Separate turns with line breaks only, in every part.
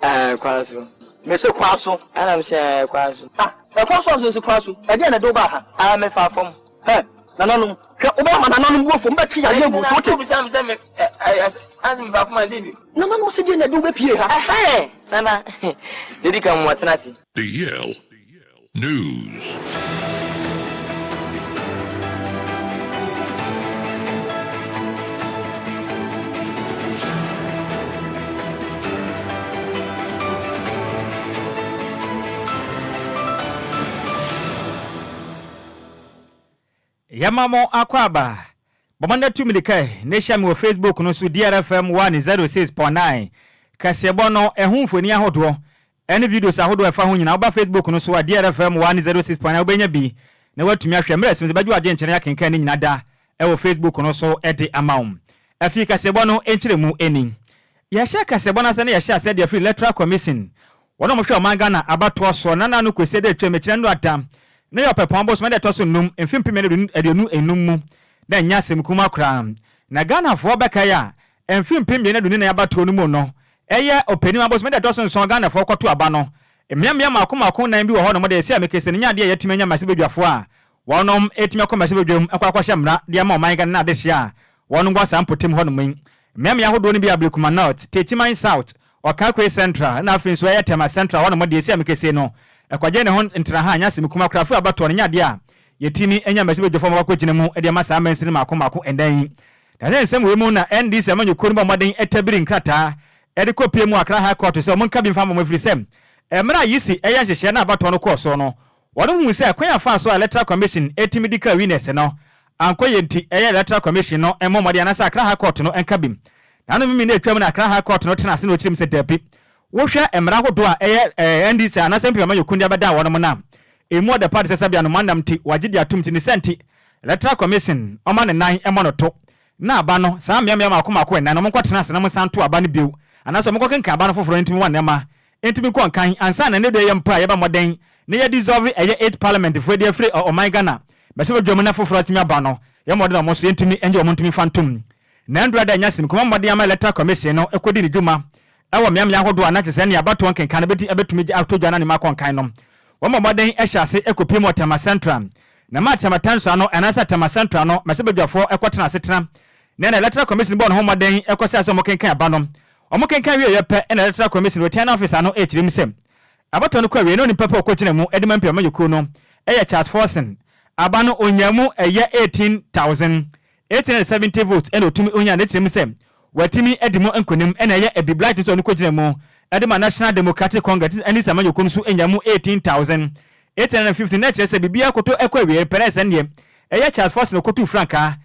Ɛɛ kwan so.
Mese kwan so.
Ɛna mese ɛɛ kwan so.
Ah, ɛkwan so anso nsi kwan so. Ɛdeɛn na ɛde wo baa ha?
Ah, mefaa fam.
Hɛ, nananom, hwɛ, wobɛyɛ ama nananom bo afu, wɔbɛtwe yadeɛ agu wo so, wote?
Wobisa me sɛ me, ɛ, ɛ, ɛ, mefaa fam a, ɛdeɛn bio?
Nananom se deɛn na ɛde wo bɛpie ha?
Ɛhɛn, nana, deɛ ɛdi kan, moatena ase.
DL News.
Yɛma mo akwaaba. Bɔ mmɔden tu mmirika na hyia me wɔ Facebook no so DRFM 106.9. Kaseɛbɔ no, ɛho mfoni ahodoɔ ne videos ahodoɔ a ɛfa ho nyinaa, woba Facebook no so a DRFM 106.9 wobɛnya bi na woatumi ahwɛ. Mmerɛ asim sɛ bɛgye w'adwenkyerɛ na yɛakenkan ne nyinaa da wɔ Facebook no so de ama wo. Afei kaseɛbɔ no nkyerɛmu ni. Yɛhyɛ kaseɛbɔ no ase na yɛhyɛ aseɛ de afiri Electoral Commission, wɔn a wɔhwɛ ɔman Ghana abatoɔ soɔ, Nana Ano Kwesi de retwam akyire nnora da ne yɛ Ɔpɛpɔn bosome da ɛtɔ so nnum mfe 2025 mu na ɛnyɛ asɛm kumaa koraa. Na Ghanafoɔ bɛkae a, mfe 2024 abatoɔ no mu no, ɛyɛ Ɔpɛnim abosome da ɛtɔ so nson Ghanafoɔ kɔto aba no, mmeammea mmaako mmaako nnan bi wɔ hɔnom de ɛsɛ a mekese no nyɛ adeɛ a yɛatumi anya mmarahyɛbadwafoɔ a wɔnom atumi akɔ mmarahyɛbadwam akɔ akɔhyɛ mmara de ama ɔman Ghana ne adehyeɛ a wɔnom wɔ saa mpɔtam hɔnom yi. Mmeammea ahodoɔ no bi yɛ Ablekuma North, Techiman South, Okaikoi Central ɛna afei nso ɛyɛ Tema Central hɔnom deɛ ɛsi a mekese no ɛkɔgye ne ho ntraha nyɛ asɛm kumaa koraa afei abatoɔ no nyɛ adeɛ a yɛtumi nya mmarahyɛbadwafoɔ ma wɔakɔgyina mu de ama saa mansini mmaako mmaako nnan yi. Na sɛ nsɛm wei mu na NDC amanyɔkuo no bɔ mmɔden tabiri nkrataa de kɔpie mu Accra High Court sɛ wɔnka bi mfa mma wɔn ɛfiri sɛ mmerɛ a YISI yɛ nhyehyɛɛ na abatoɔ no kɔɔ soɔ no Wɔn huu sɛ kwan a faa so a Electoral Commission tumi declare winners no ankɔ yie nti ɛyɛ Electoral Commission no mmɔ mmɔden anaasɛ Accra High Court no nka bi. Nanom mmi na atwam na Accra High Court no tena ase na wɔkyerɛ mu sɛ dabi. Wohwɛ mmara ahodoɔ a ɛyɛ NDC anaasɛ NPP amanyɔkuo de abɛdan wɔnom no a, ɛmu ɔdɛ paa te sɛ sɛbea no manam nti wɔagye de atom nti ne saa nti Electoral Commission ɔma ne nan mmɔ no to na aba no saa mmeammea mmaako mmaako nnan no wɔnkɔtena ase na wɔnsan nto aba no bio anaasɛ wɔnkɔkenkan aba no foforɔ no ntumi wɔ nneɛma Ntumi nkɔ nkan ansa na ne deɛ yɛ mpo a yɛbɛ mmɔden na yɛ dissolve ɛyɛ eight parliament foɔ de afiri ɔman Ghana bɛsɛ badwa mu na foforɔ atumi aba no yɛ mmɔden a wɔn nso yɛntumi ngye wɔn ntumi mfa ntom na ndura da nya sim kuma mmɔden ama electoral commission no kɔdi ne dwuma ɛwɔ mmeammea ahodoɔ a na kyesɛ nea abatoɔ nkenkan no bɛti ɛbɛtumi gye atɔ dwa na ne mu akɔ nkan no wɔn bɔ mmɔden hyɛ ase kɔpie mu wɔ Tema Central na ma Tema Tanso ano anaasɛ Tema Central no mɛsɛ badwafoɔ kɔtena asetena na na electoral commission bɔɔ ne ho mmɔden kɔhyɛ ase wɔn kenkan aba no Wɔkenkan wieeɛ pɛ na Electoral Commission Returning Officer no rekyerɛ mu sɛ abatoɔ no kɔ awieeɛ na onipa pɛ a ɔkɔgyina mu de ma MP amanyɔkuo no yɛ Charles Forson. Aba no ɔnyaa mu ɛyɛ 18,870 votes na ɔtumi ɔnyaa na ɛkyerɛ mu sɛ watumi adi mu nkonim na ɛyɛ Abi Blight nso a ɔno kɔgyina mu de ma National Democratic Congress NDC amanyɔkuo no nso nyaa mu 18,815 na ɛkyerɛ sɛ biribiara koto kɔ awieeɛ pɛ na ɛsɛ neɛ ɛyɛ Charles Forson ɔkɔtuu frankaa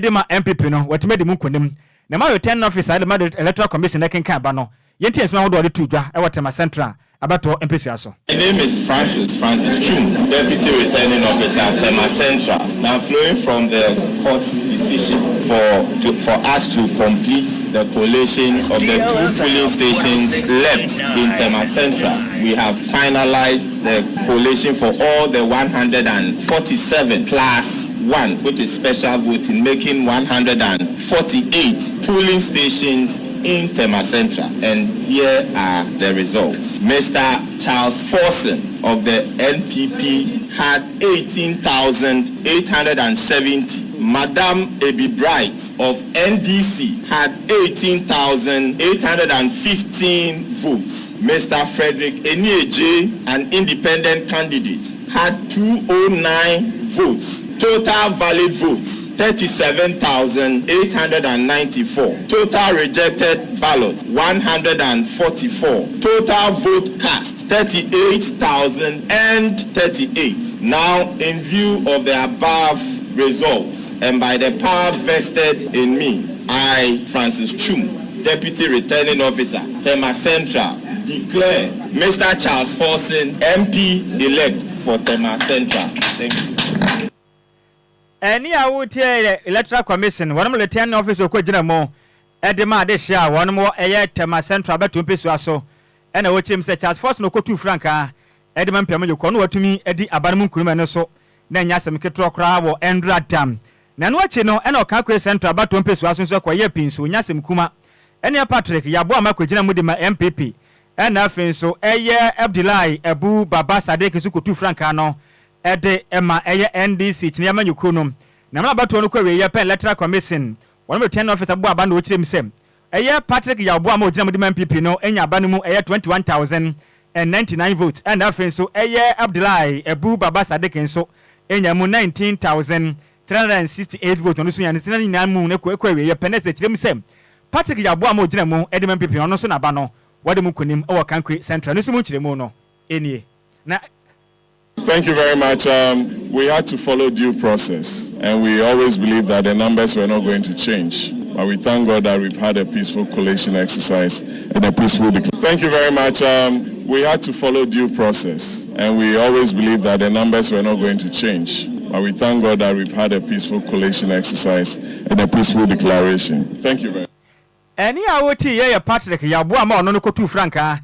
de ma NPP no, watumi adi mu nkonim. Na ma Returning Officer de ma Electoral Commission no kenkan aba no, yɛntie nsɛm ahodoɔ a ɔde too dwa wɔ Tema Central abatoɔ mpesua so.
My name is Francis Francis Twum, Deputy Returning Officer, Tema Central. Now flowing from the court's decision for to for us to complete the collation of the two polling stations left in Tema Central, we have finalized the collation for all the 147 plus one, which is special voting, making 148 polling stations in Tema Central. And here are the results. Mr. Charles Forson of the NPP had 18,870. Madam Ebi Bright of NDC had 18,815 votes. Mr. Frederick Enieje, an independent candidate, had 209 votes. Total valid votes, 37,894. Total rejected ballot, 144. Total vote cast, 38,038. Now, in view of the above results and by the power vested in me, I, Francis Chum, Deputy Returning Officer, Tema Central, declare Mr. Charles Forson MP-elect for Tema Central. Thank you.
Ɛnne a wotie yɛ Electoral Commission wɔnom Returning Officer ɔkɔgyina mu de ma adehyeɛ a wɔnom wɔ ɛyɛ Tema Central abatoɔ mpesua so ɛna wɔkyerɛ mu sɛ Charles Forson ɔkɔtuu frankaa de ma Mpiamɔ Yɔkɔ no watumi adi aba no mu nkunim ɛno so na ɛnyɛ asɛm ketewa koraa wɔ Ɛndra dam. Na ɛno akyi no, ɛna Ɔkaakue Central abatoɔ mpɛsua so nso kɔyɛɛ pii nso, ɔnya asɛm kuma. Ɛnea Patrick Yaboah Mako gyina mu de ma NPP. Ɛna afei nso ɛyɛ Abdulai Abu Baba Sadiq nso kɔtuu frankaa no de ma ɛyɛ NDC kyiniiɛ amanyɔkuo no. Na mmerɛ abatoɔ no kɔ awieeɛ pɛ Electoral Commission wɔn returning officer bɔɔ aba no na ɔkyerɛ mu sɛ ɛyɛ Patrick Yaw Boamah a ɔgyina mu de ma NPP no nya aba no mu ɛyɛ 21,099 votes ɛna afei nso ɛyɛ Abdulai Abu Baba Sadiq nso nya mu 19,368 votes ɔno nso nya ne nyinaa mu no kɔ awieeɛ pɛ na ɛsɛ kyerɛ mu sɛ Patrick Yaw Boamah a ɔgyina mu de ma NPP no ɔno nso n'aba no wɔde mu nkonim wɔ Okaikwei Central no nso mu nkyerɛmu no nie na.
Thank you very much. We had to follow due process, and we always believed that the numbers were not going to change. But we thank God that we've had a peaceful collation exercise and a peaceful declaration. Thank you very much. We had to follow due process, and we always believed that the numbers were not going to change. But we thank God that we've had a peaceful collation exercise and a peaceful declaration. Thank you very much.
Ɛnne a wotii yɛ yɛ Patrick Yaw Boamah a ɔno no kɔtuu frankaa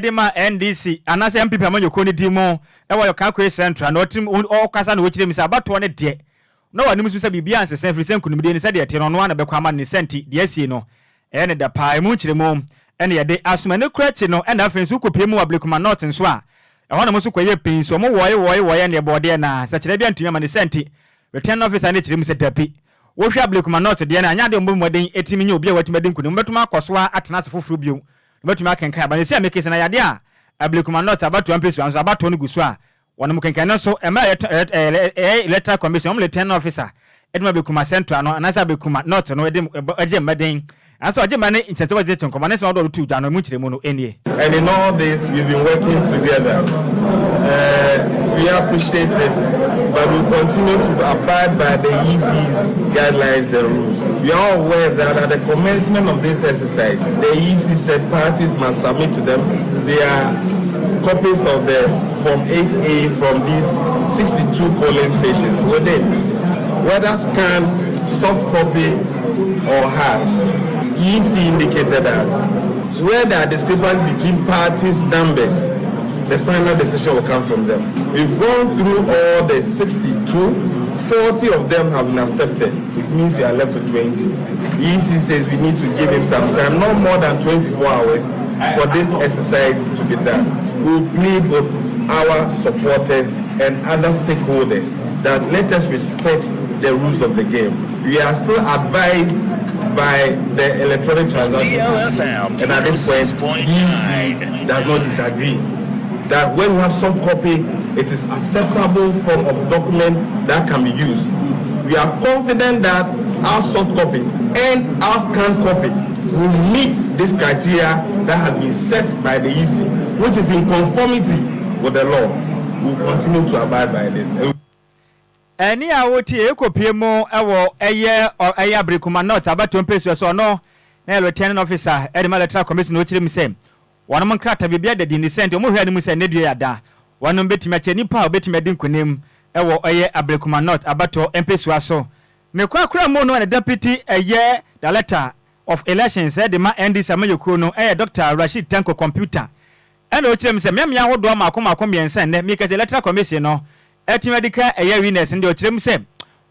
de maa NDC anaasɛ NPP amanyɔkuo no di mu wɔ Okaikwei Central na ɔtirim ɔkasa na ɔkyerɛ mu sɛ abatoɔ no deɛ na wɔ anim so sɛ biribiara nsesa ɛfiri sɛ nkunimdie no sɛdeɛ ɛte no ɔno ara na ɛbɛkɔ ama no ne sɛ nti deɛ asie no ɛyɛ no dɛ paa. Ɛmu nkyerɛmu na yɛde asom ɛno kora akyi no ɛna afei nso wokɔpue mu wɔ Ablekuma North nso a ɛhɔnom nso kɔyɛ pii nso ɔmo wɔe wɔe wɔe ɛne ɛbɔɔdeɛ na sɛkyerɛ bi antumi ama ne sɛ nti Returning Officer no kyerɛ mu sɛ dabi. Wohwɛ Ablekuma North deɛ no a, ɛnyɛ adeɛ a wɔbɛbɔ mmɔden atumi anya obi a watumi adi nkonim. Wɔbɛtumi akɔ so ara atena ase foforɔ bio na wɔatumi akenkan aba no. Seesei a mekasa yi, ɛyɛ adeɛ a Ablekuma North abatoɔ mpesua nso abatoɔ no gu so a wɔnom kenkan. Ɛno nso, mmerɛ a yɛtɔ ɛyɛ Electoral Commission, wɔn Returning Officer de ma Ablekuma Central no anaasɛ Ablekuma North no de gye mmɔden. Nanso ɔgye mma ne nsɛntɛw a wɔdze to nkɔmbɔ ne nsɛm ahodoɔ a ɔdze too dwa no mu nkyerɛmu no nie.
And in all this, we've been working together. Uh, we appreciate it, but we continue to abide by the EC's guidelines and rules. We are aware that at the commencement of this exercise, the EC said parties must submit to them their copies of the Form 8A from these 62 polling stations within, whether scanned, soft copy, or hard. EC indicated that where there are discrepancies between parties' numbers, the final decision will come from them. We've gone through all the 62, 40 of them have been accepted. It means we are left with 20. The EC says we need to give him some time, not more than 24 hours, for this exercise to be done. We plead with our supporters and other stakeholders that let us respect the rules of the game. We are still advised by the electronic transaction.
DLFM
And at this point, EC does not disagree that when we have soft copy, it is acceptable form of document that can be used. We are confident that our soft copy and our scanned copy will meet this criteria that has been set by the EC, which is in conformity with the law. We will continue to abide by this.
Ɛnne a wotie ekopue mu wɔ ɛyɛ ɛyɛ Ablekuma North abatoɔ mpesua so ɔno na yɛ returning officer de ma Electoral Commission na ɔkyerɛ mu sɛ wɔnom nkrataa biribiara da di ne sɛ nti wɔn hwɛ anim sɛ nnɛ dua yi ada wɔnom bɛtumi akyɛ nipa a ɔbɛtumi adi nkunim wɔ ɛyɛ Ablekuma North abatoɔ mpesua so. Ne korakora mu no na Deputy ɛyɛ Director of Elections de ma NDC amanyɔkuo no ɛyɛ Dr. Rashid Tanko Computer ɛna ɔkyerɛ mu sɛ mmeammea ahodoɔ mmaako mmaako mmiɛnsa nnɛ meka sɛ Electoral Commission no atumi adi ka ɛyɛ winners no deɛ ɔkyerɛ mu sɛ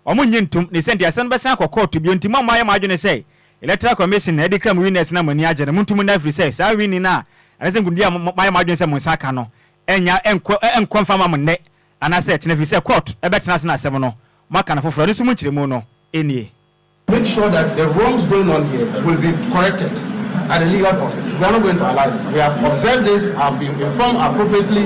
wɔn nnye ntom ne sɛ nti asɛm no bɛsan akɔ kɔɔto bio nti mo a moayɛ mo adwene sɛ Electoral Commission na adi kra mo winners no a mo ani agye no monto mu nna ɛfiri sɛ saa winning no a anaasɛ nkunimdie a moayɛ mo adwene sɛ mo nsa aka no ɛnya ɛnkɔ ɛnkɔ mfa mma mo nnɛ anaasɛ ɛkyena ɛfiri sɛ court ɛbɛtena ase na asɛm no moaka no foforɔ ɛno nso mu nkyerɛmu no nie.
Make sure that the wrongs going on here will be corrected at the legal process. We are not going to allow this. We have observed this, have been informed appropriately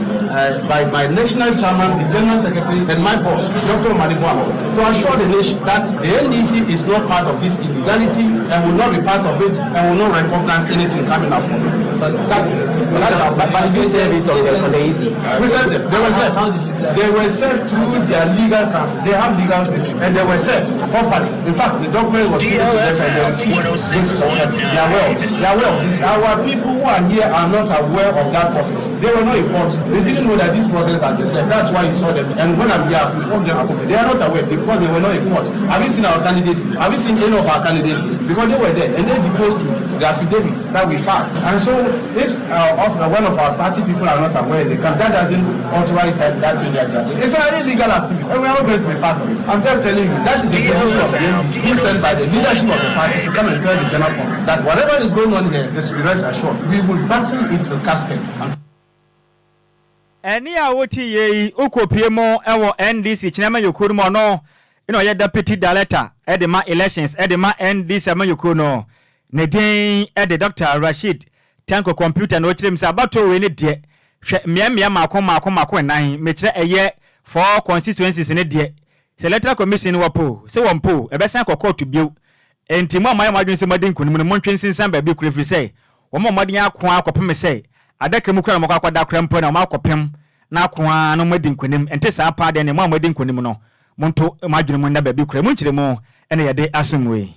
by my national chairman, the general secretary, and my boss, Dr. Omane Boamah, to assure the nation that the NDC is not part of this illegality and will not be part of it and will not recognize anything coming up from it. But that is it. That is our
But did you serve it on the EC?
We served them. They were served. They were served through their legal counsel. They have legal counsel, and they were served properly. In fact, the document was given to them and they
106.9.
They are aware. They are aware of this. Our people who are here are not aware of that process. They were not informed. They didn't know that this process had been served. That's why you saw them. And when I'm here, I've informed them appropriately. They are not aware because they were not in court. Have you seen our candidates? Have you seen any of our candidates? Because they were there and they deposed to the affidavit that we filed. And so if One of our party people are not aware they come. That doesn't authorize that thing like that. It's an illegal activity, and we are not going to be part of it. I'm just telling you, that is the position of the NDC, being sent by the leadership of the party to come and tell the general public that whatever is going on here, they should be rest assured. We will battle it till casket.
Ɛnne a wote yie yi, wokɔpue mu wɔ NDC kyena amanyɔkuo no mu, ɔno na ɔyɛ Deputy Director de ma Elections de ma NDC amanyɔkuo no. Ne din de Dr. Rashid Tanko Computer na ɔkyerɛ mu sɛ abatoɔ wei ne deɛ, hwɛ mmeammea mmaako mmaako mmaako nnan, mekyerɛ ɛyɛ four constituencies ne deɛ, sɛ Electoral Commission no wɔpo sɛ wɔmpo, ɛbɛsan akɔ kɔɔto bio. Enti mo a moayɛ mo adwene sɛ moadi nkonim no, montwe nsensan baabi koro ɛfiri sɛ wɔmmɔ mmɔden ako ara kɔpem sɛ adaka mu koraa na wɔakɔ akɔda koraa mpo na wɔakɔpem na ako ara na wɔadi nkonim. Ɛnte saa paa deɛ, ɛnneɛ mo a moadi nkonim no, monto mo adwene mu nna baabi koraa. Emu nkyerɛmu na yɛde asom mo yi.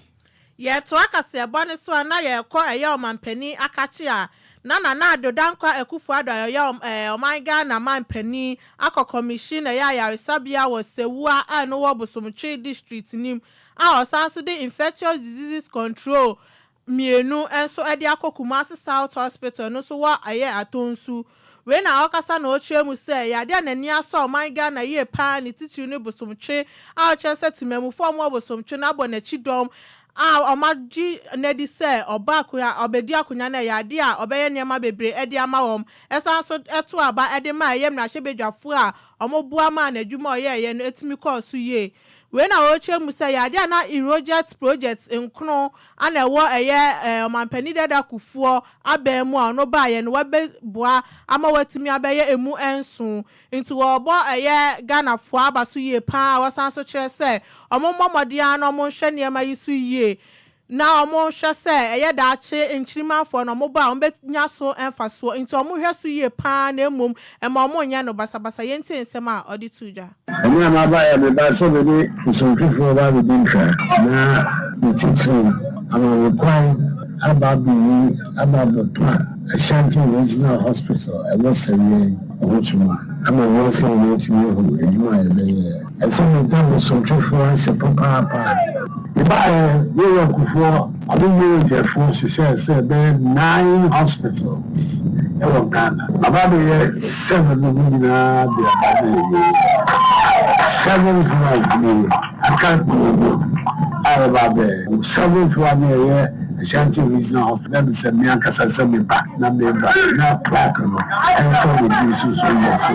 Yɛtoa kaseɛbɔ no so a na yɛrekɔ ɛyɛ ɔmanpanin akakye a na Nana Addo Dankwa Akufo Addo a ɔyɛ ɔman Ghana manpanin akɔ kɔmihyin ɛyɛ ayaresabea wɔ Sewua a ɛno wɔ Bosomtwe district no mu a ɔsan nso de Infectious Diseases Control mmienu nso de akɔ Kumasi South Hospital no nso wɔ ɛyɛ Atonsu. Wei na ɔkasa na ɔkyerɛ mu sɛ ɛyɛ adeɛ a n'ani asɔ ɔman Ghana yie paa ne titiriw ne Bosomtwe a ɔkyerɛ sɛ temanmufoɔ a wɔwɔ Bosomtwe no abɔ n'akyi dɔm a wɔagye no adi sɛ ɔba akonya ɔbɛdi akonya no ɛyɛ adeɛ a ɔbɛyɛ nneɛma bebree de ama wɔn. Ɛsan nso to aba de ma ɛyɛ mmarahyɛbadwafoɔ a wɔboa maa n'adwuma a ɔyɛeɛ no tumi kɔɔ so yie. Wei na wɔrekyerɛ mu sɛ ɛyɛ adeɛ a na Euroject project nkono na ɛwɔ ɛyɛ Ɔmanpanin Dada Kufuor abɛn mu a ɔno baeɛ no wabɛboa ama watumi abɛyɛ ɛmu nson. Nti wɔrebɔ ɛyɛ Ghanafoɔ aba so yie pa ara. Wɔsan nso kyerɛ sɛ wɔmmɔ mmɔden ara na wɔnhwɛ nneɛma yi so yie na wɔhwɛ sɛ ɛyɛ daakye nkyirimmafoɔ no wɔba a wɔbɛnya so mfasoɔ nti wɔhwɛ so yie pa ara na mmom mma wɔnyɛ no basabasa. Yɛntie nsɛm a ɔde too dwa.
Ɛnne a mabaeɛ a mebaa sɛ me ne bosomtwefoɔ reba abɛdi nkra na me titiriw ama me kwan aba abɛyi aba abɛpa Ashanti Regional Hospital a ɛwɔ Sɛwiɛ ho kyema ama wiase nyinaa atumi ahu adwuma a yɛbɛyɛɛ. Ɛsɛ meda bosomtwefoɔ ase papaapa. Yɛbaeɛ, yɛn yɔnkofoɔ ɔne Eurogyɛfoɔ hyehyɛɛ sɛ ɛbɛyɛ nine hospitals wɔ Ghana. Aba abɛyɛ seven no mu nyinaa de aba abɛyɛ seventh one nie, aka mmienu a ɛbɛba abɛyɛ. Seventh one no ɛyɛ Ashanti Regional Hospital na mesɛ me ankasa sɛ meba na meba na plaque no ɛmfa me din so so yɛ so.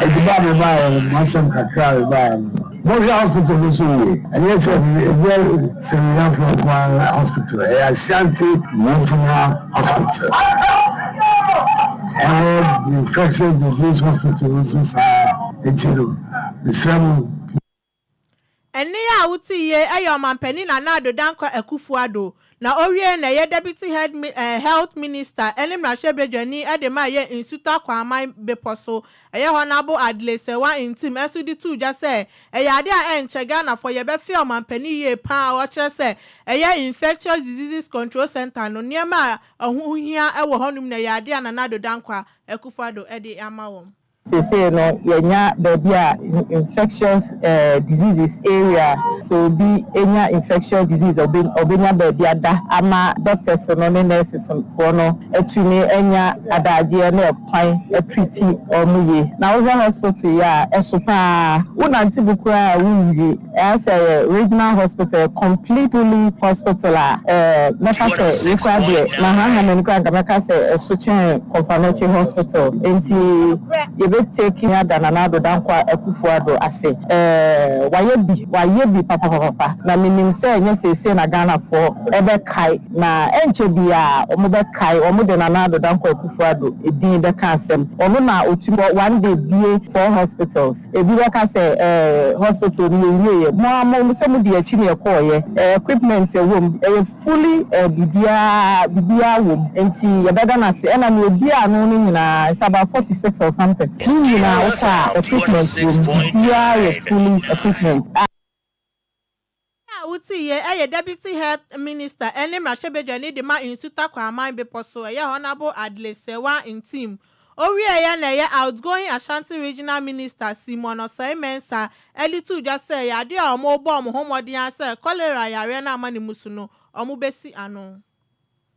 Enti ba a mebaeɛ no, m'asɛm kakra a mebaeɛ no, monhwɛ hospital no so yie. Ɛnyɛ sɛ ɛnyɛ Sɛnwiafoɔ nko ara hospital, ɛyɛ Ashanti Regional Hospital. Ɛyɛ Infectious Disease Hospital no nso saa ara. Enti no, mesrɛ mo.
Ɛnne a wote yie yɛ Ɔmanpanin Nana Addo Dankwa Akuffo Addo, na owiei na ɛyɛ Deputy Head Health Minister ne Mmarahyɛbadwani de ma ɛyɛ Nsuta Kwaman Bepɔ so, ɛyɛ Hon Adley Serwah Ntim nso de too dwa sɛ ɛyɛ ade a ɛnkyɛ Ghanafoɔ yɛbɛfe Ɔmanpanin yie pa ara ɔkyerɛ sɛ ɛyɛ Infectious Diseases Control Centre no nneɛma a ɛho hia wɔ hɔnom na ɛyɛ ade a Nana Addo Dankwa Akuffo Addo de ama wɔn.
Seesei no yɛanya baabi a infectious diseases area, sɛ obi nya infectious disease a ɔbɛnya baabi ada ama doctors no ne nurses foɔ no atumi anya adagyeɛ ne ɛkwan atreati wɔn yie. Na wohwɛ hospital yi a, ɛso pa ara. Wonante mu koraa a wonwie. Ɛyɛ sɛ ɛyɛ regional hospital, ɛyɛ complete fully hospital a mɛka sɛ wei koraa deɛ mahaha m'ani koraa nka mɛka sɛ ɛso kyɛn Komfo Anokye hospital. Enti yɛbɛ take ada Nana Addo Dankwa Akufo Addo ase. Wayɛ bi, wayɛ bi papapapapa na menim sɛ ɛnyɛ seesei na Ghanafoɔ ɛbɛkae na ɛnkyɛ biara wɔbɛkae, wɔde Nana Addo Dankwa Akufo Addo din bɛka asɛm. Ɔno na ɔtumi one day bue four hospitals. Ebi bɛka sɛ ɛɛ hospital no yɛnwieɛ. Mo ara mo sɛ modi akyi na yɛkɔeɛ. Ɛɛ equipment ɛwɔ mu, ɛyɛ fully ɛɛ biribiara biribiara wɔ mu. Nti yɛbɛda no ase. Ɛna nea ɔbue ano no nyinaa it's about 46 or something. Ne nyinaa wokɔ a equipment wɔ mu. Biribiara yɛ fully equipment.
Nne a wotiiɛ yɛ Deputy Health Minister ne Mmarahyɛbadwani de ma Nsuta Kwaman Bepɔ so, ɛyɛ Honourable Adley Serwah Ntim. Owieeɛ na ɛyɛ Outgoing Ashanti Regional Minister Simon Osei Mensah de too dwa sɛ ɛyɛ adeɛ a wɔrebɔ wɔn ho mmɔden ara sɛ cholera yareɛ no a ama ne mu so no, wɔbɛsi ano.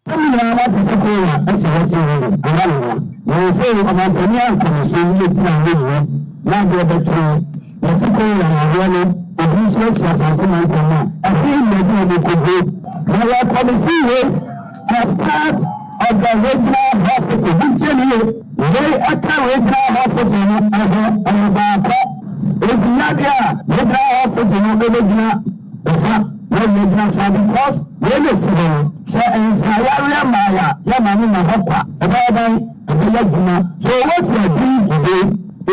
Mo nyinaa moate sɛ Kora asi hɔ sɛ ɔwɔ anaa ne ho, na seesei ɔmampanin ankɔ ne so ne tiri a ɔnnyɛ na adeɛ bɛkyɛ yɛte Kora yareɛ no obi nso asi Asante mantam a ɛhe na ɛde wɔn kɔgu? Na yɛkɔmisi wei as part of the regional hospital, montie me yie, wei ɛka regional hospital no ho, ɛyɛ baako, enti nyɛ adeɛ a regional hospital no ɛbɛgyina Ɔfa na ɔyɛ adwuma fa because wei na esi hɔ no sɛ nsa yareɛ mmaeɛ a yɛ ma no na hɔ kwa ɛbɛyɛ dɛn ɛbɛyɛ adwuma so what we are doing today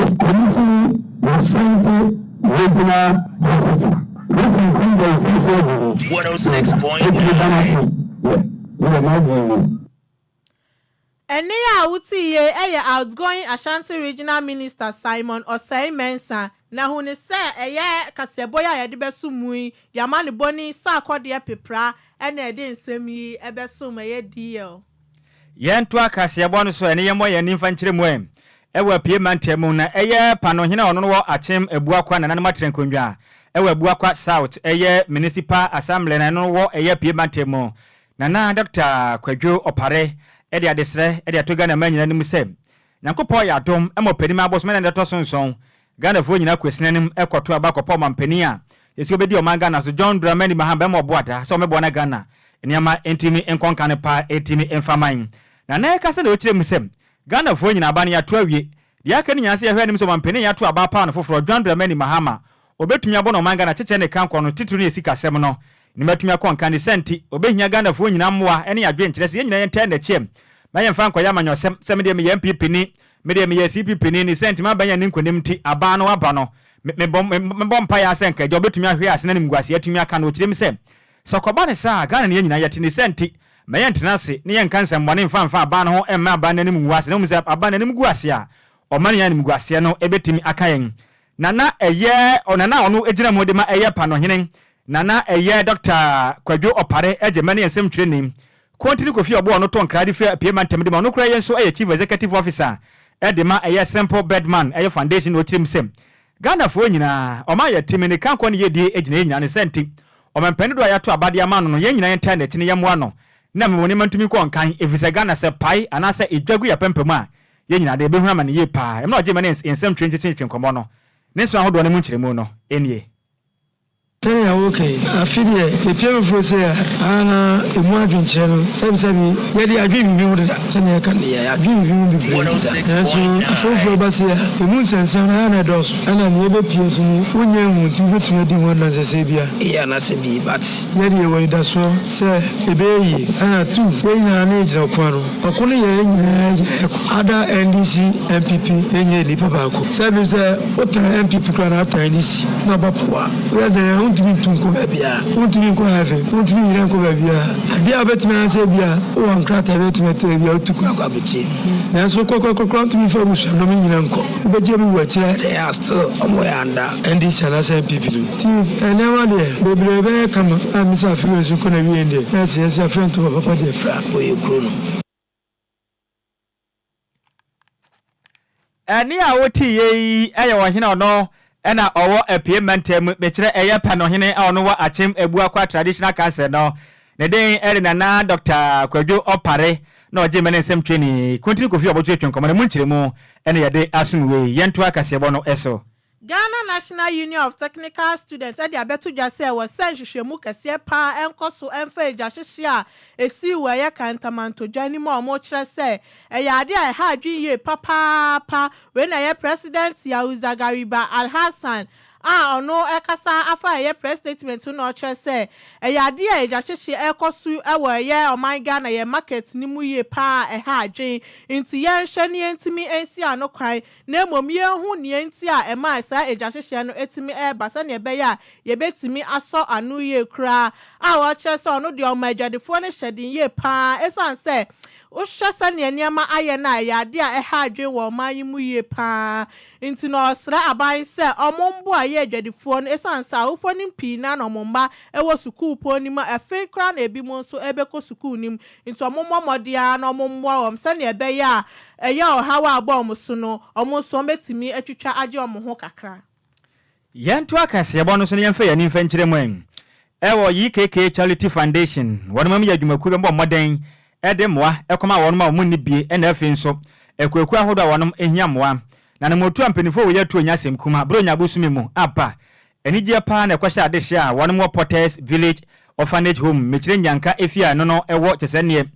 is commissioning the Ashanti Regional Hospital which include the infectious disease center eti meda no ase yɛ meyɛ m'adwene mu.
Ɛnne a wotee yei yɛ outgoing Ashanti Regional Minister Simon Osei Mensah na hu no sɛ ɛyɛ kaseɛbɔ yi a yɛde bɛso mu yi yɛama no bɔni sɛ akɔdeɛ pepra na ɛde nsɛm yi bɛsom ɛyɛ DL.
Yɛntoa kaseɛbɔ no so ɛne yɛmmɔ yɛn ani mfa nkyerɛ mu ɛ ɛwɔ Apue mantam mu na ɛyɛ Panohene a ɔno no wɔ Akyem Abuakwa Nananom Atrɛnkonnwa ɛwɔ Abuakwa South ɛyɛ Municipal Assembly na ɛno no wɔ ɛyɛ Apue mantam mu Nana Dɔkta Kwadwo Opare de adesrɛ de ato Ghana man nyinaa anim sɛ, Nyankopɔn ayɛ adom ma ɔpanin abosome nna da ɛtɔ so nson, Ghanafoɔ nyinaa kɔ sini anim kɔto aba kɔpɛ ɔmanpanin a seesei ɔbɛdi ɔman Ghana so, John Dramani Mahama bɛma ɔbo ada sɛ ɔmmɛboa na Ghana nneɛma ntumi nkɔ nkane pa ntumi mfa man. Nana ɛkasa na ɔkyerɛ mu sɛ, Ghanafoɔ nyinaa aba no yɛato awie, deɛ aka no nyinaa sɛ yɛhwɛ anim sɛ ɔmanpanin a yɛato aba apaw no foforɔ, John Dramani Mahama, ɔbɛtumi abɔ na ɔman Ghana kyekyɛ ne kankɔ no, titiriw ne yɛ sikasɛm no. Ne matumi akɔ nka ne saa nti, ɔbɛhia Ghanafoɔ nyinaa mmoa ne adwenkyerɛ sɛ yɛn nyinaa yɛntaa n'akyi ma yɛmfa nkɔyɛ amanyɔsɛm sɛ medeɛ meyɛ NPP ni, medeɛ meyɛ CPP ni, ne saa nti m'aban anni nkonim nti abaa no aba no, me mebɔ mebɔ mpaeɛ ara sɛ nka agya ɔbɛtumi ahwe ase na animguaseɛ atumi aka no. Ɔkyerɛ mu sɛ, sɛ ɔkɔba no saa a, Ghana ne yɛn nyinaa yɛte ne saa nti ma yɛntena ase ne yɛnka nsɛmmɔne mfa mfa aban no ho mma aban no anim ngu ase na mmom sɛ aban no anim gu ase a, ɔman nyinaa animguaseɛ no bɛtumi aka yɛn. Na na ɛyɛ na na ɔno gyina mu de ma ɛyɛ Panohene, na na ɛyɛ Dɔkta Kwadwo Opare Agyemang ne nsɛmtwerɛni. Kontini Kofi Ɔbo a ɔno tɔ nkra de firi Apue Mantam de ma ɔno koraa yi nso yɛ Chief Executive Officer de ma ɛyɛ Simple Birdman ɛyɛ Foundation na ɔkyerɛ mu sɛ Ghanafoɔ nyinaa ɔman yɛ te me ne kankɔ ne yɛdie gyina yɛn nyinaa ne saa nti ɔmampanin dodoɔ a yɛato aba de ama no no yɛn nyinaa yɛntaa n'akyi na yɛmmoa no na mmom nneɛma ntumi nkɔ nkan ɛfiri sɛ Ghana sɛ pae anaasɛ ɛdwa gu yɛn apampam a Yɛn nyinaa de, yɛbɛhunu amane yie paa. Mmerɛ a ɔgyee me ne yɛn nsɛm twe nkɔmmɔ no, ne nsɛm ahodoɔ no mu nkyerɛmu no nie.
Sɛnea woka yi, afe deɛ yɛpia foforo sei a, aa na ɛmu adwenkyerɛ no, sɛbisɛbi, yɛde adwen biribi ho deda, sɛnea yɛka no, yɛadwen biribi ho bebree deda. Nanso afe foforo ba sei a, ɛmu nsɛnsɛm no, aa na ɛdɔɔso, ɛna nea ɛbɛpue nso no, wonnya nhuu nti wobɛtumi adi ho adanse sɛ ebia eye anaasɛ bi, but yɛde yɛwɔ anidasoɔ sɛ ɛbɛyɛ yie. Ɛna tu, yɛn nyinaa na yɛgyina ɔko ano. Ɔko no yɛ yɛn nyinaa gyinaeɛ ko. Ada NDC, NPP yɛn nyinaa yɛ nipa baako. Sɛbi sɛ wo tan NPP koraa na atan NDC na ɔba power a, woyɛ dɛn a wontumi ntu nkɔ baabiara, wontumi nkɔ heaven, wontumi nyera nkɔ baabiara. Adeɛ a wobɛtumi ayɛ sɛ ebia wowɔ nkrataa bi a wobɛtumi atu ebia wotu kwan akɔ abrokyire. Nanso wokɔ koraa wontumi mfa abusuadɔm nyina nkɔ. Wobɛgye bi wɔ akyire ayɛ dɛn a still wɔn yɛ under NDC anaasɛ NPP no. Nti nneɛma deɛ bebree bɛyɛ kama a me sɛ afe wei nso nkɔ n'awieɛ deɛ na ɛsɛ yɛn nso yɛafrɛ ntoma papa de afira wɔ yɛ kuro no.
Ɛnne a wotiiɛ yi yɛ ɔhene a ɔno na ɔwɔ Apue mantam mu, mekyerɛ ɛyɛ Panohene a ɔno wɔ Akyem Abuakwa Traditional Council no. Ne din de Nana Dɔkta Kwadwo Opare na ɔgyee me ne nsɛm twani Kuntini Kofi Ɔbotwe Twe nkɔmmɔ no mu nkyerɛmu na yɛde asom wei. Yɛntoa kaseɛbɔ no so.
Ghana National Union of Technical Students de abɛto dwa sɛ ɛwɔ sɛ nhwehwɛmu kɛseɛ pa ara nkɔ so mfa egyahyehyeɛ a ɛsii wɔ ɛyɛ Kantamanto dwa no mu a wɔkyerɛ sɛ ɛyɛ adeɛ a ɛha adwene yie papaapa. Wei na ɛyɛ President Yahuza Gariba Alhassan a ɔno rekasa afa ɛyɛ press statement ho na ɔkyerɛ sɛ ɛyɛ adeɛ a egyahyehyeɛ ɛrekɔ so wɔ ɛyɛ ɔman Ghana yɛn market no mu yie pa ara a ɛha adwene nti yɛnhwɛ na yɛntumi nsi ano kwan na mmom yenhu nea enti a ɛmaa saa egyahyehyeɛ no tumi reba sɛnea ɛbɛyɛ a yɛbɛtumi asɔ ano yie koraa a ɔkyerɛ sɛ ɔno deɛ ɔma adwadifoɔ no hyɛ den yie pa ara ɛsiane sɛ wohwɛ sɛnea nneɛma ayɛ no a ɛyɛ adeɛ a ɛha adwene wɔ ɔman yi mu yie pa ara nti no ɔsrɛ aban sɛ wɔmmoa yɛ adwadifoɔ no ɛsiane sɛ awofoɔ no pii no ara na wɔn mma wɔ sukuupɔn no mu a afei koraa na ebinom nso rebɛkɔ sukuu no mu Nti wɔmmɔ mmɔden ara na wɔmmoa wɔn sɛnea ɛbɛyɛ a ɛyɛ ɔhaw a abɔ wɔn so no, wɔn nso wɔbɛtumi atwitwa agye wɔn ho kakra.
Yɛntoa kaseɛbɔ no so na yɛmfa yɛn ani mfa nkyerɛ mu ɛ. Ɛwɔ YKK Charity Foundation, wɔn mu yɛ adwumakuo bi a wɔbɔ mmɔden de mmoa kɔma wɔnom a wɔn nni bie ɛna afei nso akuakuo ahodoɔ a wɔnom hia mmoa. Na anammɔntuo a mpaninfoɔ wɔ yi atu anya asɛm kuma Buronya bosome mu aba. Anigyeɛ paa na ɛkɔhyɛ adehyeɛ a wɔnom wɔ Potters Village Orphanage Home, mekyerɛ Nyanka efie a ɛno no ɛwɔ kyɛsɛ neɛ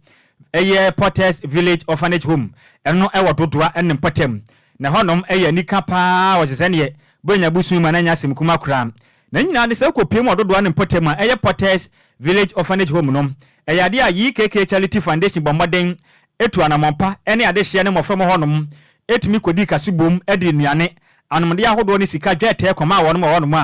ɛyɛ Potters Village Orphanage Home, ɛno no ɛwɔ Dodoa ne mpɔtam. Na ɛhɔnom ɛyɛ anika paa wɔ kyɛsɛ neɛ Buronya bosome mu a na ɛnyɛ asɛm kuma koraa. Na ne nyinaa ne sɛ wokɔpue mu wɔ Dodoa ne mpɔtam a ɛyɛ Potters Village Orphanage Home no, ɛyɛ adeɛ a YKK Charity Foundation bɔ mmɔden tu anammɔn pa ne adehyeɛ ne mmɔfra mu hɔnom tumi kɔdi kasobom de nnuane, anomdeɛ ahodoɔ ne sika dwɛɛtɛɛ kɔmaa wɔnom wɔ hɔnom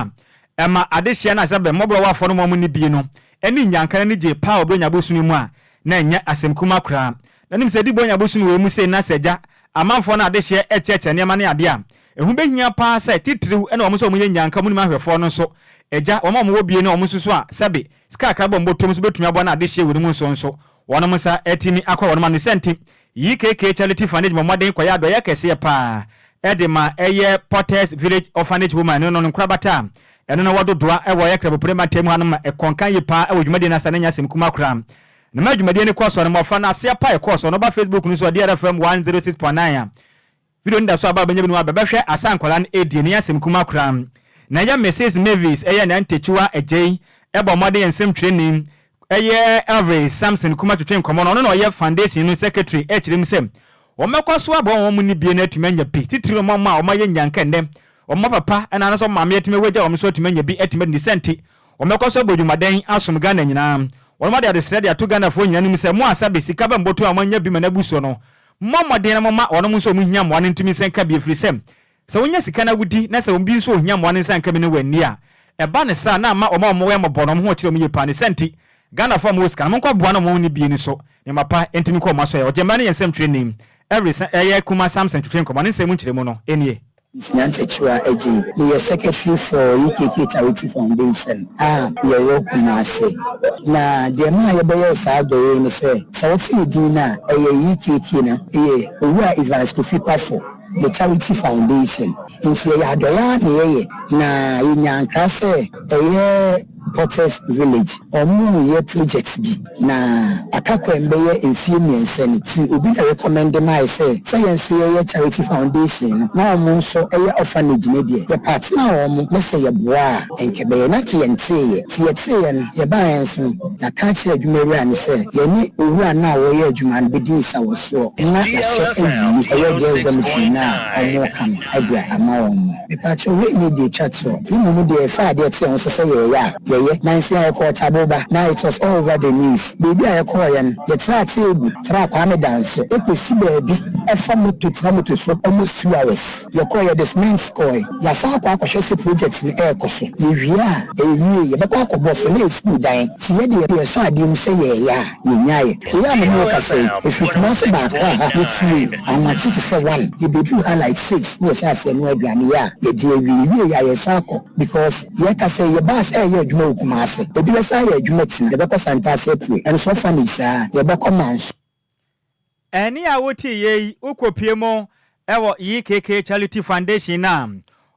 a ɛma adehyeɛ no a sɛ bɛ mmɔborɔwafoɔ no wɔn nni bie no ne nnyanka no ani gyee paa wɔ Buronya bosome mu a na ɛnyɛ asɛm kuma koraa. Na nim sɛ ɛdi Buronya bosome wei mu sei na sɛ agya amanfoɔ no adehyeɛ rekyerɛkyerɛ nneɛma ne adeɛ a ɛho bɛhia paa sɛ titiriw ne wɔn nso a wɔyɛ nnyanka wɔn nim ahwɛfoɔ no nso agya wɔn a wɔwɔ bie ne wɔn nso so a sɛbe sika kakra bɔ mbɔtɔm nso bɛtumi aboa na adehyeɛ wɔ ne mu nso nso wɔnom nsa atumi akɔ wɔnom ano. Ne sɛ nti YKK Charity Foundation bɔ mmɔden kɔyɛ adɔeɛ kɛseɛ paa de ma ɛyɛ Potters Village Orphanage Home a ɛno no nkorabata a ɛno no wɔ Dodoa wɔ ɛyɛ Krabopire mantam mu hanom ma ɛkɔ nkan yie paa wɔ dwumadie no ase a na ɛnyɛ asɛm kumaa koraa. Na ma dwumadie no kɔɔ soɔ no mmɔfra no aseɛ pa a ɛkɔɔ soɔ no woba Facebook no so a DRFM 106.9 a Video no da so aba a wobɛnya binom aba bɛhwɛ asa a nkwadaa no redi no nyɛ asɛm kumaa koraa. Na ɛyɛ Misis Mavis ɛyɛ nea Ntakyiwa Adjei bɔ mmɔden yɛ nsɛmtwerɛni ɛyɛ Elvis Samson Kumah twetwe nkɔmmɔ no ɔno na ɔyɛ foundation no secretary ɛkyerɛ mu sɛ wɔbɛkɔ so aboa wɔn a wɔnni bie no atumi anya bi titiriw no wɔn a wɔayɛ nnyanka nnɛ wɔn papa ɛna anaasɛ wɔn maame atumi awagya wɔn nso atumi anya bi atumi adi ne sɛ nti wɔbɛkɔ so abɔ dwumaden asom Ghana nyinaa wɔn ade adesrɛ de ato Ghanafoɔ nyinaa anim sɛ mo a sɛbe sika bɛmboto a moanya bi ma no abu soɔ no Mommɔ mmɔden na momma wɔnom nso a wɔhia mmoa no ntumi nsa nka bi, ɛfiri sɛ, sɛ wonya sika na wodi, na sɛ obi nso a ɔhia mmoa no nsa nka bi na wanni a, ɛba no saa a, na ama wɔn a wɔyɛ mmɔbɔ no, wɔn ho rekyere wɔn yie paa. Ne saa nti, Ghanafoɔ a mowɔ sika no, monkɔboa na wɔn a wɔnni bie no nso, nneɛma pa ntumi nkɔ wɔn asoɛeɛ. Ɔgyammaa no yɛ nsɛmtwerɛni. Every sa ɛyɛ Kumah Samson twetwe nkɔmmɔ. Ne nsɛm mu nkyerɛmu no nie.
Nyantakyiwa Adjei, meyɛ Secretary for EKK Charity Foundation a yɛwɔ Kumasi. Na deɛ ɛmaa yɛbɛyɛɛ saa adɔeɛ yi ne sɛ, sɛ wote yɛn din no a, ɛyɛ EKK na ɛyɛ Owura Evans Kofi Kwafo ne Charity Foundation. Nti ɛyɛ adɔeɛ ara na yɛyɛ, na yɛnyaa nkra sɛ ɛyɛ Potters Village, wɔreyɛ project bi na aka kwan bɛyɛ mfie mmiɛnsa ni nti obi na recommend mae sɛ sɛ yɛn nso yɛyɛ charity foundation no na wɔn nso yɛ orphanage no deɛ yɛ partner wɔn na sɛ yɛboa a nka ɛbɛyɛ na nka yɛnteeɛ nti yɛteeɛ no yɛbaeɛ nso no yɛaka akyerɛ adwuma wura no sɛ yɛne owura no a wɔyɛ adwuma no bɛdi nsawɔsoɔ na yɛahyɛ awie ɛyɛ girls dormitory no a wɔreka no de ama wɔn. Mepakyɛw, wei nyɛ deɛ etwa toɔ, mmom deɛ ɛfa adeɛ te ho so sɛ yɛɛyɛ a, yɛyɛ. Nansa yi yɛkɔɔ Taboba, na it was all over the news. Baabi a yɛkɔɔeɛ no, yɛtraa Tebu, traa Kwame Danso, kɔsi baabi fa moto tena moto so almost 2 hours. Yɛkɔɔ, yɛde cement kɔɔe. Yɛasan akɔ akɔhwɛ sɛ project no ɛɛkɔ so. Yɛwie a, ɛnwie, yɛbɛkɔ akɔbɔ so, na ɛyɛ sukuu dan. Nti yɛdeɛ yɛsɔ adeɛ mu sɛ yɛɛyɛ a, yɛnyaeɛ. Wei a me ne wo kasa yi, ɛfiri Kumasi ba Accra ha, yɛtuui ahomakye te sɛ 1, yɛbɛduruu ha like 6 na yɛhyɛɛ aseɛ noa aduane yɛ a, yɛde awie. Yɛwieeɛ a, yɛsan kɔ because yɛka sɛ yɛ bus ɛreyɛ adwuma wɔ Kumasi, ebi bɛsan ayɛ adwuma kyina, yɛbɛkɔ Santase apue, ɛno nso orphanage saa, yɛbɛkɔ Manso.
Ɛnne a woteeɛ yi, wokɔpue mu wɔ YKK Charity Foundation no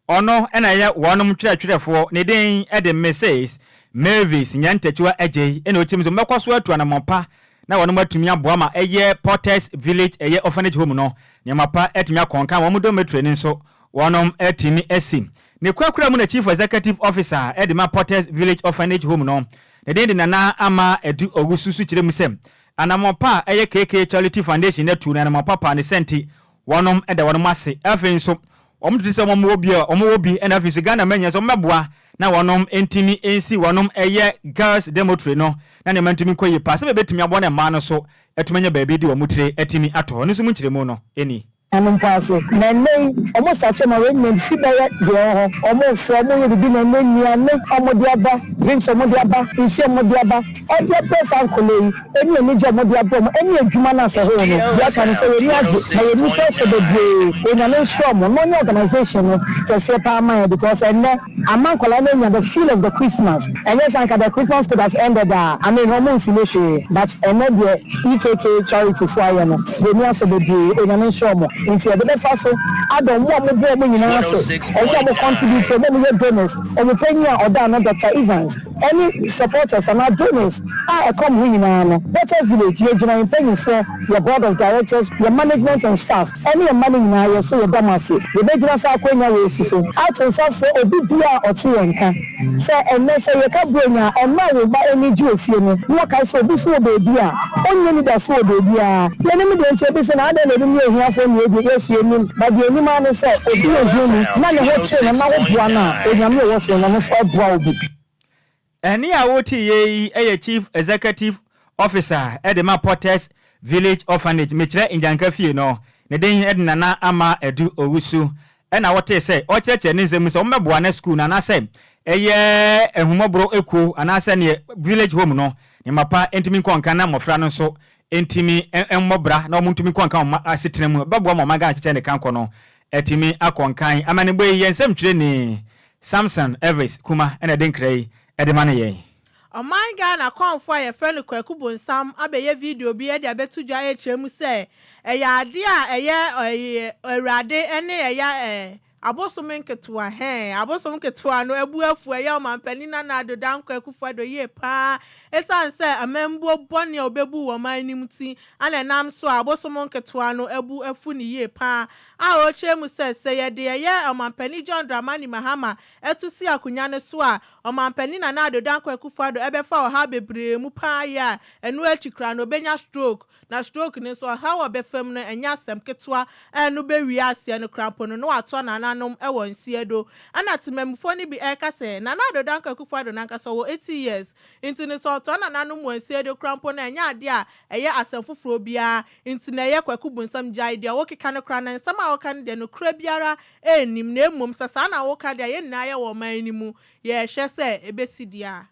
a ɔno na ɛyɛ wɔnom twerɛtwerɛfoɔ, ne din de Mrs. Mavis Nyantakyiwa Adjei na ɔkyerɛ mu sɛ wɔbɛkɔ so atu anamɔn pa na wɔnom atumi aboa ma ɛyɛ Potters Village ɛyɛ Orphanage Home no nneɛma pa atumi akɔ nkan, wɔn dormitory no nso wɔnom atumi asi. Ne kurakura mu na Chief Executive Officer de ma Potters Village Orphanage Home no, ne din de Nana Ama Adu Owusu nso kyerɛ mu sɛ Anammɔn pa a ɛyɛ KK Charity Foundation no atu no anammɔn pa paa ne sɛ nti wɔnom da wɔnom ase. Afei nso wɔn tete sɛ wɔn wɔ bi a wɔn wɔ bi ɛna afei nso Ghana mma nyinaa sɛ wɔn bɛboa na wɔnom ntumi nsi wɔnom ɛyɛ girls dormitory no na nneɛma ntumi nkɔ yie paa sɛdeɛ ɛbɛtumi aboa na mmaa no nso atumi anya baabi de wɔn tire atumi ato hɔ. Ɛno nso mu nkyerɛmu no ni.
Ano mpo ase. Na ɛnnɛ yi, wɔn starte ma arrangement fi bɛyɛ deɛ ɛwɔ hɔ. Wɔn refrɛ, wɔn reyɛ biribi, na ɛnnɛ nnuane a wɔde aba, drinks a wɔde aba, nsuo a wɔde aba, ɛde abrɛ saa nkwadaa yi, ɛne anigye a wɔde abrɛ wɔn, ɛne adwuma no a sɛ hoo no, deɛ aka ne sɛ yɛn ani agye, na yɛn ani nso asɔ bebree. Onyame nhyira wɔn, na ɔnyɛ organisation no kɛseɛ paa mma yɛn, because ɛnnɛ, ama nkwadaa no anya the feel of the Christmas. Ɛnyɛ saa nka the Christmas could have ended a, I mean wɔn nfili hwee, but ɛnnɛ deɛ EKK charity foɔ ayɛ no, yɛn ani asɔ bebree, Onyame nhyira wɔn. Nti yɛde bɛfa so ada ɔmo a ɔmo boa ɔmo nyinaa ase, ɔmo a ɔmo contribute, ɔmo a ɔmo yɛ donors, ɔmo panyin a ɔda ano Doctor Evans, ɛne supporters anaa donors a ɛka ɔmo ho nyinaa no. Better Village, yɛgyina yɛn mpanyinfoɔ, yɛ board of directors, yɛ management and staff, ɛne yɛn mma no nyinaa yɛ so yɛda mo ase. Yɛbɛgyina saa akwanya wei si so ato nsa frɛ obi biara a ɔte yɛn nka sɛ ɛnnɛ sɛ yɛka Buronya a, ɛmma wo ba ani gye wɔ fie no na wakae sɛ obi nso wɔ baabi a ɔnni anidaso wɔ baabiara. Yɛnim deɛ nti obi se na adɛn na ebinom yɛ ahiafoɔ na yɛdeɛ yɛso yɛnnim, but deɛ yɛnim ara ne sɛ obi yɛ ohiani na ne ho kyere no na woboa no a, Onyame a ɔwɔ soro no ɔno nso ɔboa wo bi.
Ɛnne a woteeɛ yi yɛ Chief Executive Officer de ma Potter's Village Orphanage, mekyerɛ Ngyanka Fie no, ne din de Nana Ama Adu Owusu. Ɛna wotee sɛ ɔrekyerɛkyerɛ ne nsɛm mu sɛ wɔmmɛboa na sukuu no anaasɛ ɛyɛ ahummɔborɔ kuo anaasɛ neɛ village home no nneɛma pa ntumi nkɔ nkan na mmɔfra no nso ntumi mmɔ bra na wɔntumi nkɔ nkan wɔn asetena mu. Ɛbɛboa ma ɔman Ghana kyekyɛ ne kankɔ no atumi akɔ nkan. Amanebɔ yi, yɛn nsɛmtwerɛni Samson Elvis Kumah na ɛde nkra yi de ma no yɛn.
Ɔman Ghana kɔmfoɔ a yɛfrɛ no Kwaku Bonsam abɛyɛ video bi de abɛto dwa rekyerɛ mu sɛ ɛyɛ adeɛ a ɛyɛ Awurade ne ɛyɛ abosom nketewa hɛn abosom nketewa no abu afu ɛyɛ Ɔmanpanin Nana Addo Dankwa Akufo-Addo yie paa ɛsiane sɛ amambuo bɔne a ɔbɛbu wɔ ɔman no mu ti ana ɛnam so a abosom nketewa no abu afu no yie paa a ɔrekyerɛ mu sɛ sɛ yɛde ɛyɛ Ɔmanpanin John Dramani Mahama to si akonwa no so a, Ɔmanpanin Nana Addo Dankwa Akufo-Addo bɛfa ɔhaw bebree mu paa yɛ a ɛno akyi koraa no ɔbɛnya stroke, na stroke no nso ɔhaw a ɔbɛfa mu no ɛnyɛ asɛm ketewa a ɛno bɛwie aseɛ no koraa mpo no na watoa nananom wɔ nseɛ do. Ɛna temamufoɔ no bi ɛreka sɛ Nana Addo Dankwa Akufo-Addo no ankasa ɔwɔ 80 years nti no sɛ ɔtoa nananom wɔ nseɛ do koraa mpo no ɛnyɛ adeɛ a ɛyɛ asɛm foforɔ biara nti na ɛyɛ Kwaku Bonsam gyae deɛ wokeka no koraa na nsɛm a woka no deɛ nokorɛ biara nnim, na mmom sɛ saa na woka deɛ a, yɛn nyinaa yɛwɔ ɔman no mu, yɛrehwɛ sɛ ɛbɛsi deɛ a.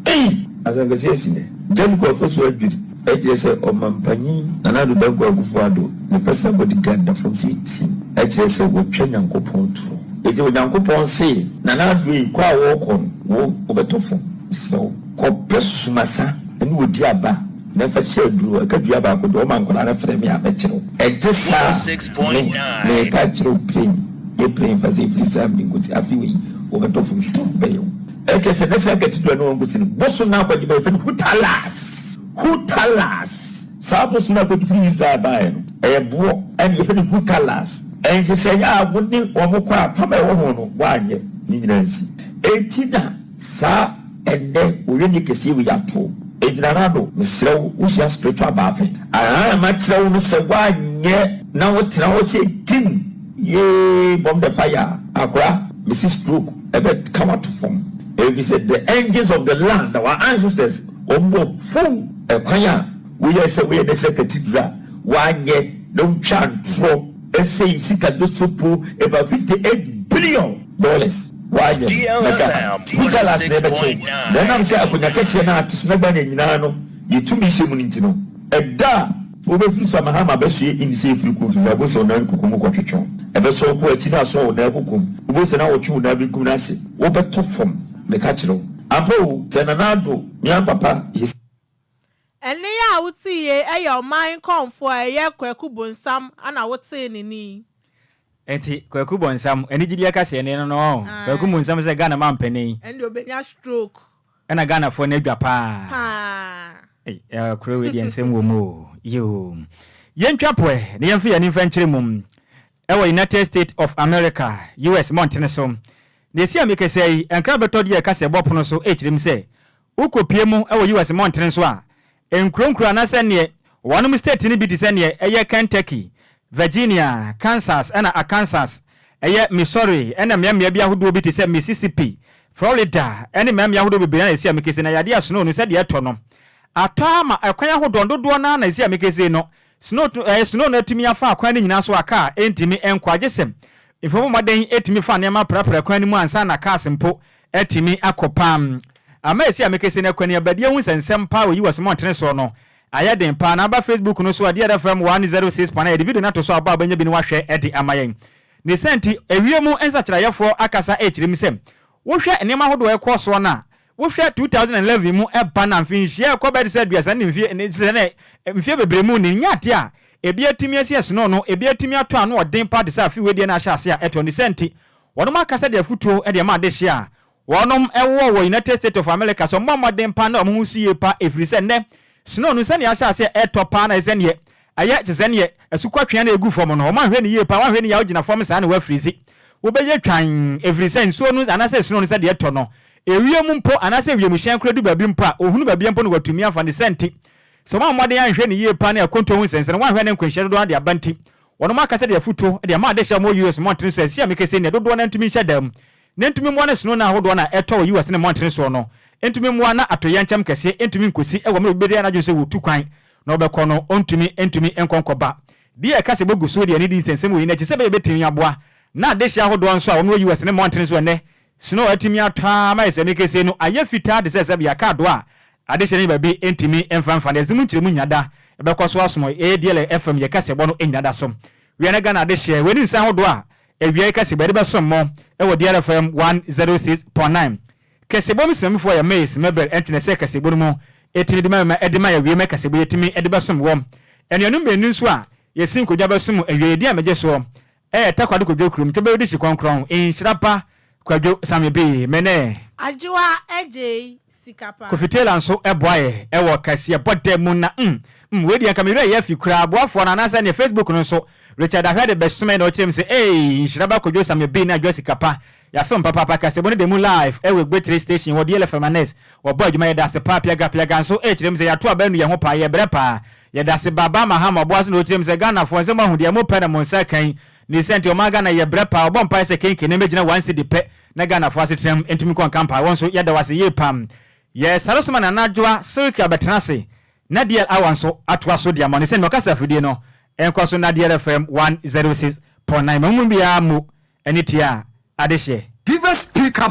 Ei! Asɛm kɛseɛ asi nnɛ. Jericho afasuo adwiri. Ɛkyerɛ sɛ Ɔmampanyin Nana Addo Dankwa Akufo Addo ne personal body guard da fam sɛ tim. Ɛkyerɛ sɛ watwa Nyankopɔn toro. Enti Onyankopɔn se, Nana Addo ei, kɔ a worekɔ no, wo, wobɛtɔ fam. Mesrɛ wo, kɔpɛ susumasa ne odi aba na fa hyɛ aduro, ɛka dua baako deɛ, woma nkwadaa no frɛ me a, mɛkyerɛ wo. Ɛnte saa a, me, mereka akyerɛ wo plen, yɛ plen fa sɛ ɛfiri saa mmerɛ yi kɔsi afe wei, wobɛtɔ fam, stroke bɛyɛ wo. Ɛkyerɛ sɛ National Cathedral no wɔn kɔsi no, bosom no akɔgye bɛyɛ fɛ no Hutalas, Hutalas. Saa bosom no akɔgye firi Israel baeɛ no, ɛyɛ boɔ, ɛna yɛfrɛ no Hutalas. Nhyehyɛeɛ a wo ne wɔn kɔ apam a ɛwɔ ho no, woanyɛ ne nyinaa nsi. Enti na. Saa ɛnnɛ oyɛnni kɛseɛ wei ato Egyina n'ano mesrɛ wo wo hyia spiritual bathing ahaa makyerɛ wo no sɛ woanyɛ na wo tena hɔ sɛ kim yee bɔm the fire a akora mese stroke ɛbɛ ka wo ato fam efisɛ the engines of the land our ancestors wɔn bɔ fuw ɛkwan a woyɛɛ sɛ woyɛ national cathedral woanyɛ na wotwa ntorɔ ɛsɛi sika dosopo about 58 billion dollars Woayɛ no, na Ghana Gujarat na ɛbɛkyɛ wo. Na ɛnam sɛ akonya kɛseɛ no a ate so na Ghana nyinaa no yɛ tumi hyɛ mu no nti no, ɛda a wobɛfiri so a Mahama bɛsoɛ in sɛ ɛfiri kuro kɛkɛ a, wobɛhu sɛ wo nan koko mu kɔtwetwe wo. Ɛbɛsɔ wo kɔ akyi na asɔ wo nan koko mu. Wobɛhu sɛ na wɔtwe wo nan benkum no ase. Wobɛtɔ fam, meka kyerɛ wo. Ampa o, sɛ Nana Addo, me ampapa, his.
Ɛnne a wotee yei yɛ ɔman kɔmfoɔ a ɛyɛ Kwaku Bonsam na wotee ne nne yi.
Enti Kwaku Bonsam anigyedeɛ kaseɛ ne no no ɔɔ Kwaku Bonsam sɛ Ghana mampanin.
Ɛnde ɔbɛnya stroke.
Ɛna Ghanafoɔ no adwa paa.
Paa.
Ei ɛɛ kuro wei deɛ nsɛm wɔ mu o yoo. Yɛntwa poɛ na yɛmfa yɛn ani mfa nkyerɛ mu ɛwɔ United State of America, US, mmɔntene so. Nea ɛsi a mekasa yi, nkra bɛtɔ deɛ ɛka sɛ ɛbɔ pono so ɛrekyerɛ mu sɛ Wokɔpue mu wɔ US mmɔntene so a, nkuro nkuro anaasɛ neɛ wɔnom state no bi te sɛ neɛ ɛyɛ Kentucky, Virginia, Kansas ɛna Arkansas, ɛyɛ Missouri ɛna mmeammea bi ahodoɔ bi te sɛ Mississippi, Florida ɛne mmeammea ahodoɔ bebree na ɛsi a mekese na yadeɛ a snow no sɛdeɛ ɛtɔ no atɔ ama ɛkwan ahodoɔ dodoɔ no ara na ɛsi a mekese no Snow to ɛɛ snow no atumi afa akwan no nyinaa so a car ntumi nkɔ agye sɛ mframa mmɔden tumi fa nneɛma prapra kwan no mu ansa na cars mpo atumi akɔ paa. Ama esi a mekese no akwannuabadie ho nsɛnsɛm paa wɔ US mmɔntene soɔ no ayɛ den paa na aba Facebook no so a DRFM 106.9 yɛde video no ato so a ɔba a wobɛnya bi no wahwɛ de ama yɛn. Ne saa nti ewiem nsakyeraeɛfoɔ akasa rekyerɛ mu sɛ wohwɛ nneɛma ahodoɔ a ɛkɔ soɔ no a Wohwɛ 2011 mu ba no a, mfinhyia a ɛkɔ bɛyɛ te sɛ aduasa ne mfie ne sɛ ne mfie bebree mu no, ɛnyɛ adeɛ a Ebi atumi asi ɛsono no, ebi atumi atɔ ano ɔden pa te sɛ afe wei deɛ no ahyɛ ase a ɛtɔ ne sɛ nti wɔnom aka sɛ de afutuo de ama adehyeɛ a wɔnom wɔ wɔ United States of America sɛ wɔmmɔ mmɔden pa na wɔn ho nso yie pa ɛfiri sɛ nnɛ snow no sɛdeɛ ahyɛ aseɛ ɛtɔ paa na ɛsɛ neɛ ɛyɛ te sɛ neɛ asukɔtwea na ɛgu fam no wɔn anhwɛ no yie paa wɔanhwɛ no yie a wogyina fam saa na woafirizi wobɛyɛ twann ɛfiri sɛ nsuo no anaasɛ snow no sɛdeɛ ɛtɔ no ewiem mpo anaasɛ wiemhyɛn koraa du baabi mpo a ɔhunu baabi mpo na watumi afa ne sɛ nti Sɛ wɔammɔ mmɔden anhwɛ no yie paa ne akonto ho nsɛnsɛm, wɔanhwɛ ne nkwanhyia dodoɔ no ara de aba nti, wɔnom aka sɛdeɛ afutuo de ama adehyeɛ a wɔwɔ US mmɔntene so a ɛsi a mekɛsɛ nnɛ dodoɔ no ara ntumi nhyɛ da mu na ɛntumi mmoa ne snow no ahodoɔ no a ɛtɔ wɔ US ne mmɔntene soɔ no ntumi mmoa na atoyerɛnkyɛm kɛseɛ ntumi nkɔsi wɔ mmerɛ obi bɛdi n'adwene sɛ wɔtu kwan na ɔbɛkɔ no ɔntumi ntumi nkɔ nkɔba. Deɛ ɛka sɛ bɛgu so deɛ ne di nsɛnsɛm wɔ yi no akyi sɛ ɛbɛyɛ bɛtumi aboa na adehyeɛ ahodoɔ nso a wɔn wɔ US ne mmɔntene so ɛnnɛ Snow atumi atɔ ara ma ayɛ sɛ mekese no ayɛ fitaa te sɛ sɛbea kaa doa a adehye no baabi ntumi mfa mfa no. Yɛdze mu nkyerɛmu nyina da bɛkɔ so asom ADL FM yɛ kaseɛbɔ no nyina da so. Wia na Ghana adehyeɛ wei ne nsa ahodoɔ a awia yi kaseɛbɔ yɛde bɛsom mo wɔ DRFM 106.9. Kaseɛbɔ mu simamifoɔ yɛ Mace Mabel Antwi na ɛsɛ kaseɛbɔ no mu ɛtumi de ma ma ɛde ma yɛ awie ma kaseɛbɔ yɛtumi de bɛsom wɔ. Anuanom mmienu nso a yɛsi nkonnwa bɛsom awia yɛdi a megye soɔ Ɛyɛ Takoradi Kwadwo kurom Twɛbɛrɛ dihyi krɔnkrɔn nhyira pa Kwadwo Sammy B me ne.
Adwoa Adjei sika pa.
Kofi Taylor nso boa yɛ wɔ kaseɛ bɔ dɛ mu na mm mm wei deɛ nka me werɛ yɛ afi koraa boafoɔ no anaasɛ neɛ Facebook no nso Richard Ahwɛ de bɛsomɛ na ɔkyerɛ mu sɛ eii nhyira ba Kwadwo Sammy B ne Adwoa sika pa Yɛafilm papaapa kaseɛbɔ no da mu live wɔ Egbetire station wɔ DLFM Annex Wɔbɔ adwuma yɛdase paa Piaga Piaga nso rekyerɛ mu sɛ yɛato aba anu yɛn ho paa yɛbrɛ paa Yɛdase Baba Mahama ɔboa so na ɔkyerɛ mu sɛ Ghanafoɔ nsɛ moahu deɛ mopɛ na mo nsa ka yi ne sɛ nti ɔman Ghana yɛbrɛ paa ɔbɔ mpaeɛ sɛ kenke na mmɛgyina one cedi pɛ na Ghanafoɔ asetena mu ntumi nkɔ nka mpaa Wɔn nso yɛda wo ase yie paa Yɛsare so ma Nana Adwoa Silky abɛtena ase na DL Awa nso atoa so de ama wo ne sɛ nea ɔkasa afidie no nkɔ so na DL FM 106.9 ma mo mu biara mmu ani tia adehyeɛ.
Givers Pickup.